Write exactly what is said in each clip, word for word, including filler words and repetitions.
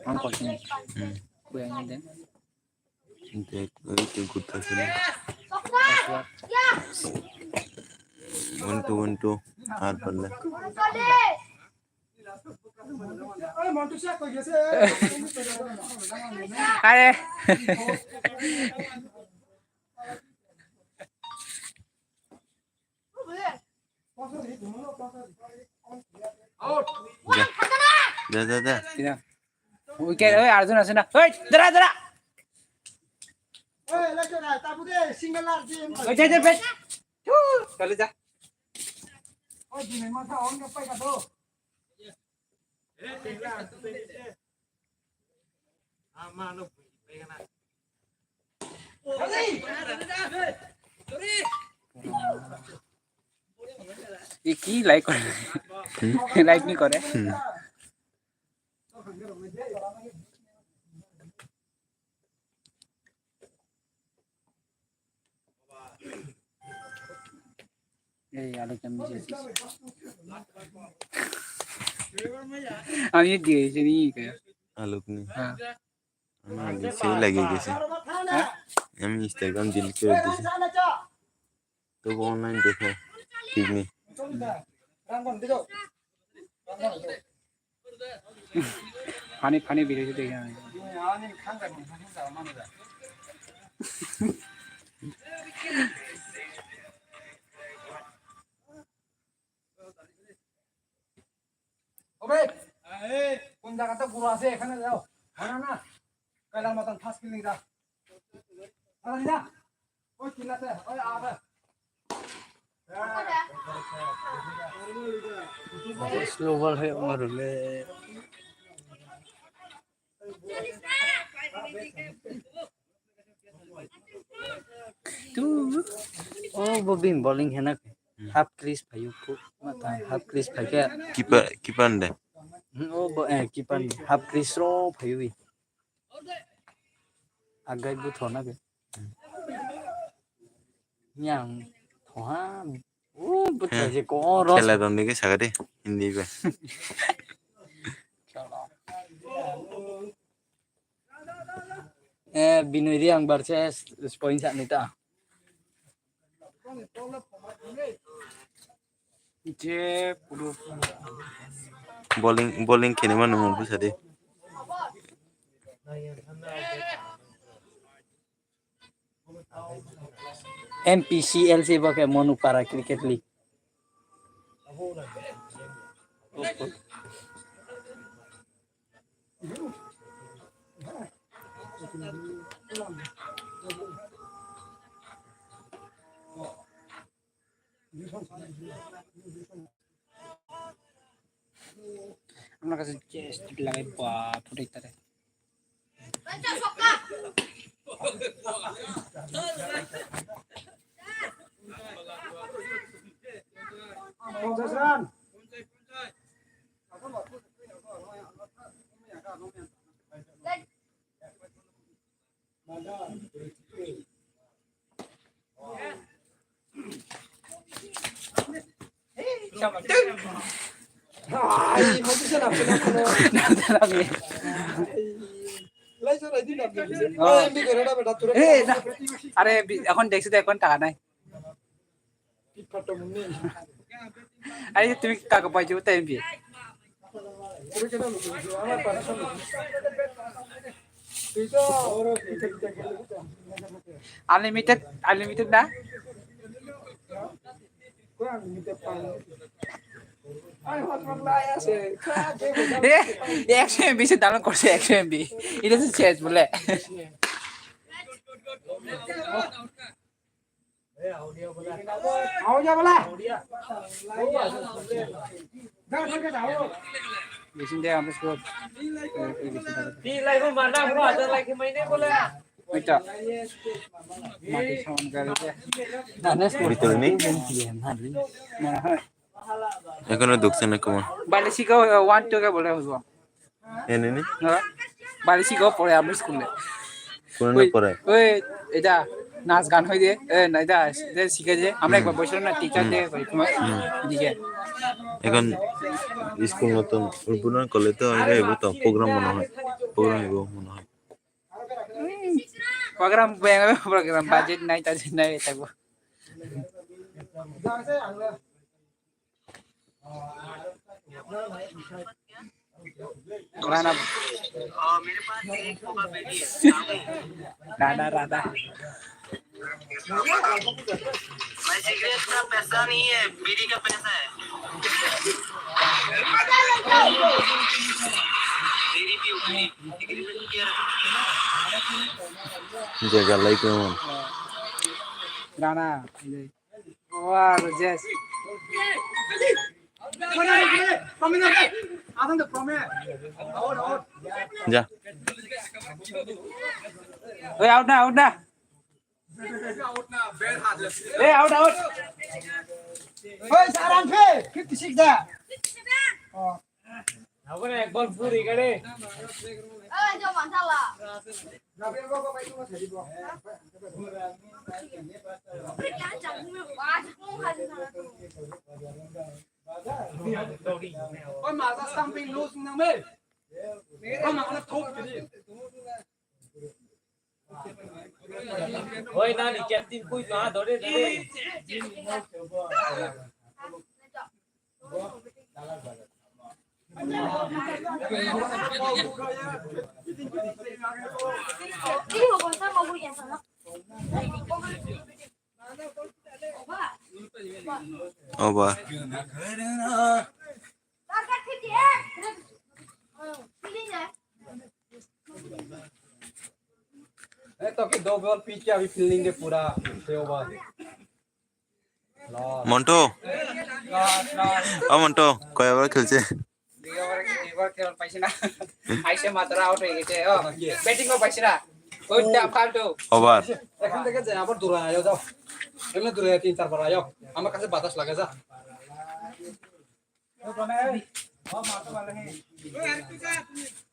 Ang kosini. Hmm. Kuya ni den. Dek, oi tu gutta sini. One two, one two. Ar palle. Are. Da, da, da. Wicket, oi, Arjun ase na. Oi, dara, dara. Oi, ja, ja, bet. Chale ja. Iki like kore. Like ni kore. Hmm. এই আলোক আমি দিয়েছি। আমি দিয়েছি নি কে? আলোক নি। হ্যাঁ। আমি দিয়েছি, ওই লাগিয়ে গেছে। হ্যাঁ? আমি Instagram delete করে দিয়েছি। তবু online দেখে ঠিক নেই। Funny, funny video দেখে আমি। ওবে, কোন জায়গাতে গুরু আছে এখানে যাও। না, না, না। কালার মতন ফার্স্ট কিলিং যা। আরে যা। ওই কিলাতে, ওই আবে। Slow ball hai umar le. Tu. Oh, bo bin bowling hena. Hmm. Half crease phayu pu. Mata half crease phai khe. Keeper, keeper de. Hmm, oh, bo, eh, keeper ni. Half crease ro phayu bi. Agai bu thona ke. Yang thoha. Oh, bu thai je ko ro. Khela don de ke saga de. Hindi ba. Eh, Binoy Reang versus Spoin Sakni ta. Je puro bowling, bowling kene manu mo busa de. M P C L C bo khe Monupara Cricket League. Amna kaisa chest lagai ba phutai tare. Are, bi-, এখন দেখছি তো, এখন টাকা নাই। আরে, তুমি কি কাকে পাইছো? তাই এমবি। Unlimited, unlimited না? এ, একশো এমবি সে download করছে, একশো এমবি। এটা তো শেষ বলে। Ekhano dukse na kuma. Balisi ko one two ke bole huwa. Ene ni? Balisi ko pore amri school le. Kono pore? Oi, eta. নাচ গান হয় দে, এ, নাই দা, দে শিখে যে, আমরা একবার বসে না, টিচার দে, ওই তোমার, দিকে। এখন স্কুল মতন, উদ্বোধন করলে তো, আরে, এবার তো প্রোগ্রাম মনে হয়, প্রোগ্রাম এগো মনে হয়। প্রোগ্রাম, প্রোগ্রাম, বাজেট নাই, টাজেট নাই, থাকবো। राणा। राणा, राणा। भाई, सिगरेट का पैसा नहीं है, बीड़ी का पैसा है। बीड़ी पियो, बीड़ी। सिगरेट में क्या रखा? जगह लाइक Rana. Wah, Rajesh. Ja. Oi, out na, out na. Oi, saran phe, fifty six da. Oh. Abone ekbar puri gare. Oi, jo, masala. Oi, masa something loose nang me. Oi, masa thok kiri. Oi, nani captain kui to, ha, dore, dore. Oba. Eh, to ki double pitch abhi fielding de pura, se oba. Monto. O Monto, koi over khelche? Diga over, diga over khel paise na. Aise matra out hoye geche, o. Batting o paise na. Oi, ta faltu. Over. এখান থেকে যাই, আবার দূরে আয়, যাও। এমনি দূরে তিন চারবার আয়। আমার কাছে বাতাস লাগে, যা।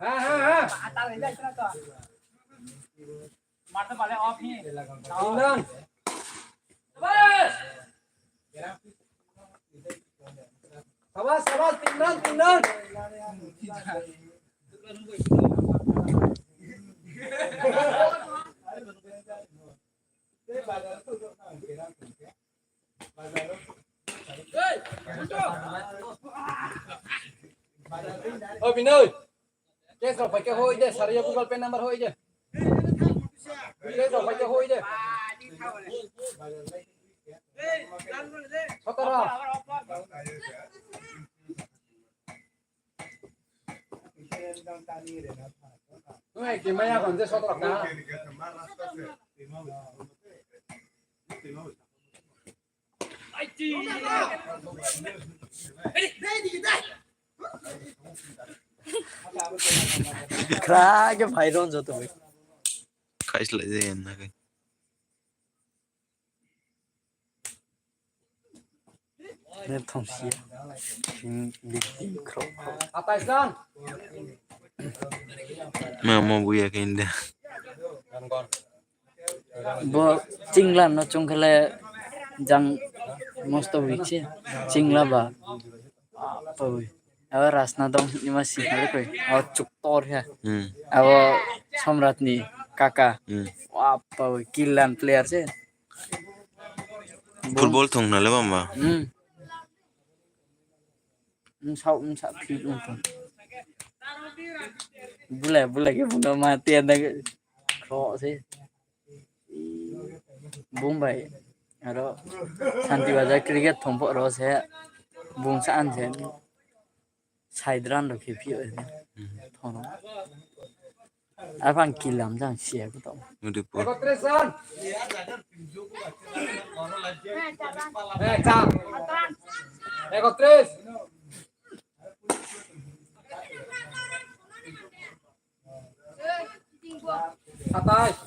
হ্যাঁ, হ্যাঁ, হ্যাঁ। তিন রান। সাবাস, সাবাস, তিন রান, তিন run. O Binoy, cash rok paikha hoi de, sariya Google Pay number hoi de. Cash rok paikha hoi de. Sotoro. Oi, kimaya kon je sotoro ka. Khra ke phai ron joto bai. Kaislai je na kai. Ne thongsia. Sing dik dik khrok khrok. Ma mo buya ke inda. Bo chingla no chungkhale jang mosto wikse chingla ba. Apa wi? Abo Rasna dong ima sing hale koi. Abo chuktor ya. Hmm. Abo Somrat ni kaka. Hmm. Apa wi? Kilan player se. Football thong na le bamba. Hmm. Msa msa fit ungtong. Bula bula ke buno mati ada ke. Kro se. Bung bai aro Santi Bazar cricket thongpok ro se bung sa an se side run rok khe phio thono aphang kilam jang sia ko to. Udipur. Ekotris. Satais.